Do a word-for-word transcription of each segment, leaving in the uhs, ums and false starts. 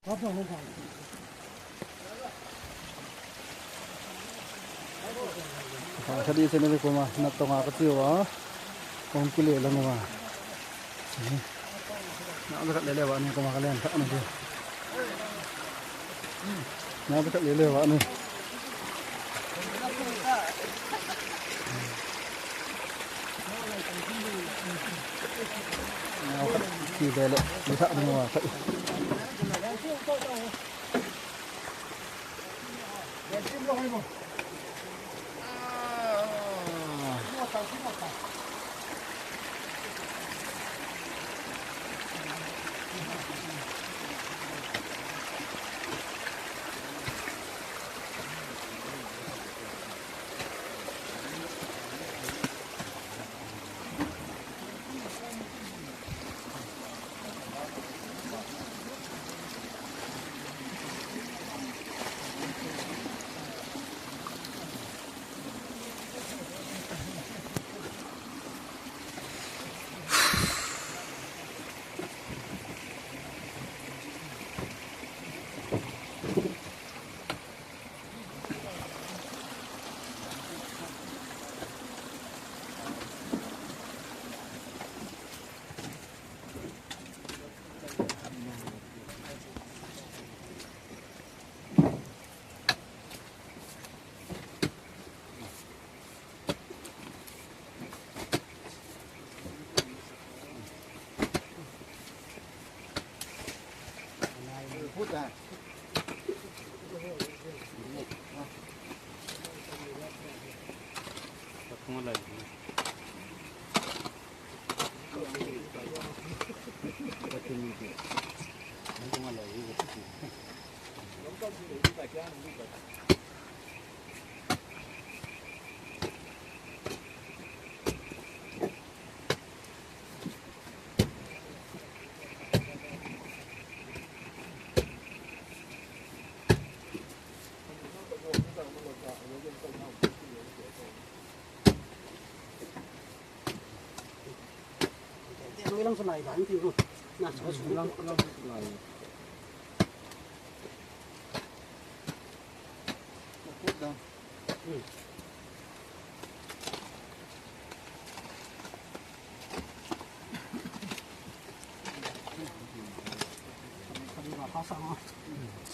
Kha kha di channel koma natong a kati uva. Kong kile lang uva. Na khat lele uva ni koma kalen kha na di. Na khat lele uva ni. Ki lele, ki tha ni uva kha.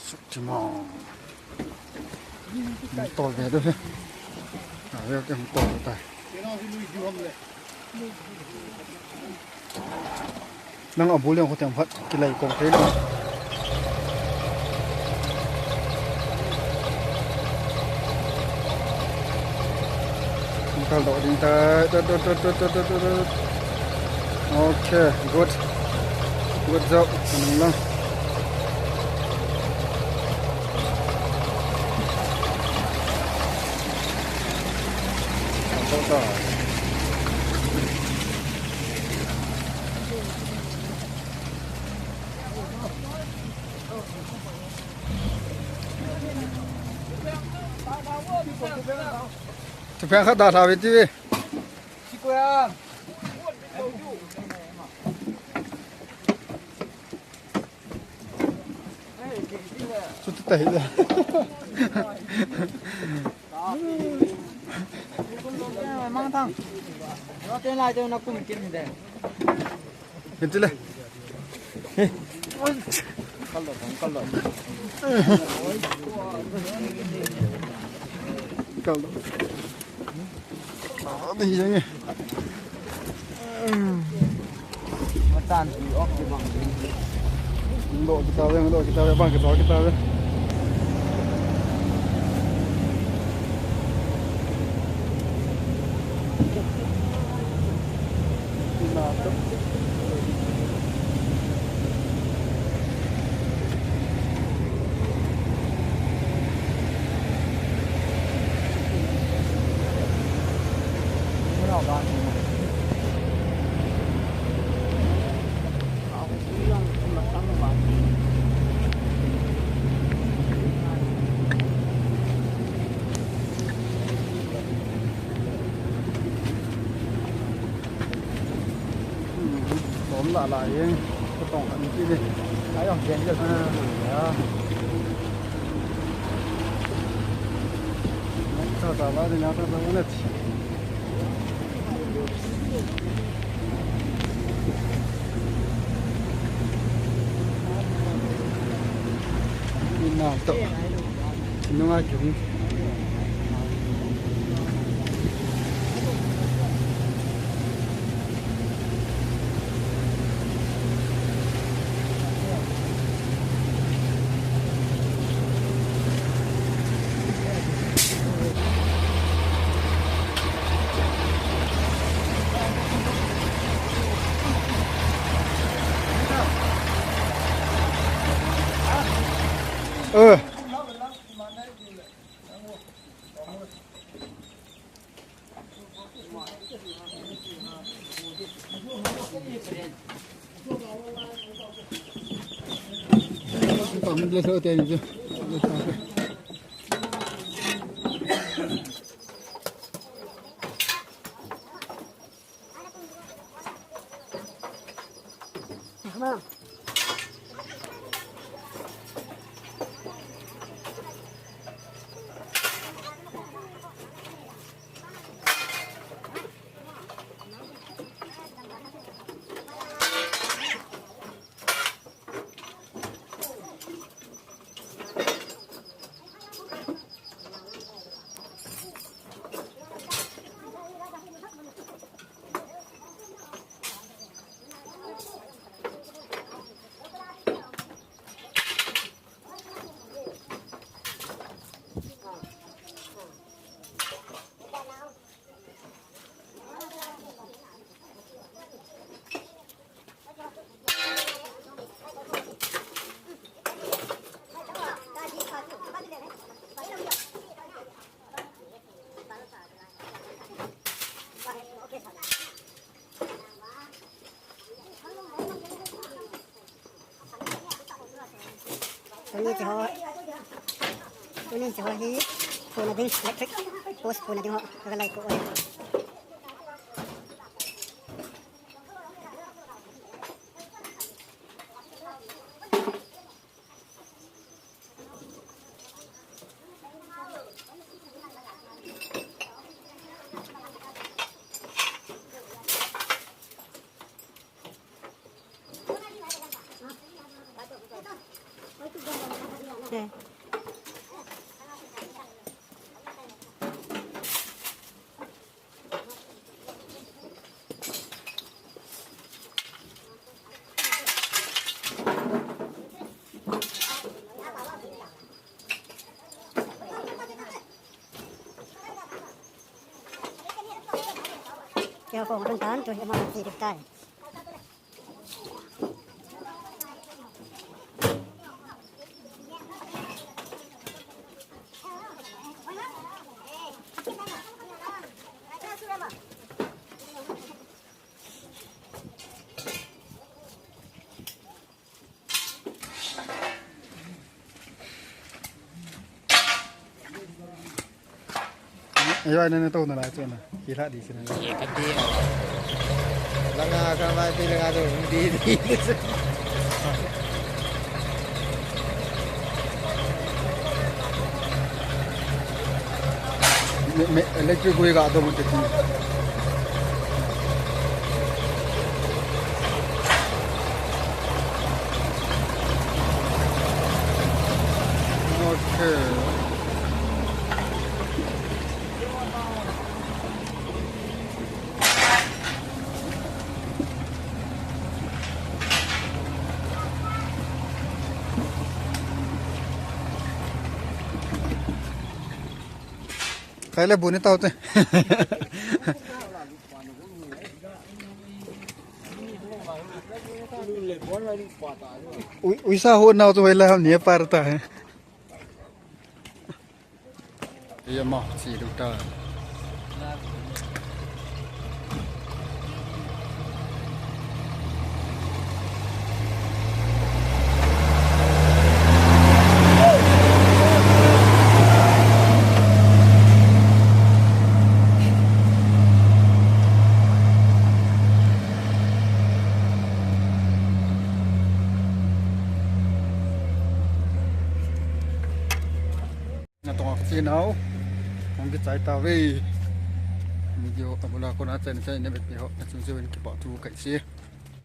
Shaktiman. Tol ve du he. A ve ke tol ta. Nang a bul jong kho teng phat kilai kong thei lou. Kal doh ding ta. Okay, good. Good job. Nang lang. Kal doh ta. Thupheng khat dalha ve ti ve. Chuti ta hi le. Mang thang. Lo te lai te na kum kin de. Hinti le. Kal lo, kal lo. Kal lo. Ni jeng e. Matan ti ok ti bang. Ndo kita ve, ndo kita ve, bang kita, kita ve. Tom la la e, ko tong an ti ni. Ai, ang gen ka. Ah, ya. Sa ta ba ni na ta ba na. Ina to. Sinunga kiu. Ơ. Tuni chu ho, tuni chu ho hi phuna ding, electric post phuna ding ho ka lai ko. Kei kong tun tan tu hi ma ti dik tai. Ayo, ina na to na la chu na. Kila di sina. Ye ka di. Langa ka ma di langa to. Di di. Me, me, electric gui ga do mo te. Okay. Khai le bu ni tau te. Ui, uisa ho nau tu hoila ham ni par ta hai. Ye ma, si du ta. tonga kache nau. Hung kichai tauve. Video abula kona chen chen ina vetpi ho nachung cheh uvin kipa thu kahin sei.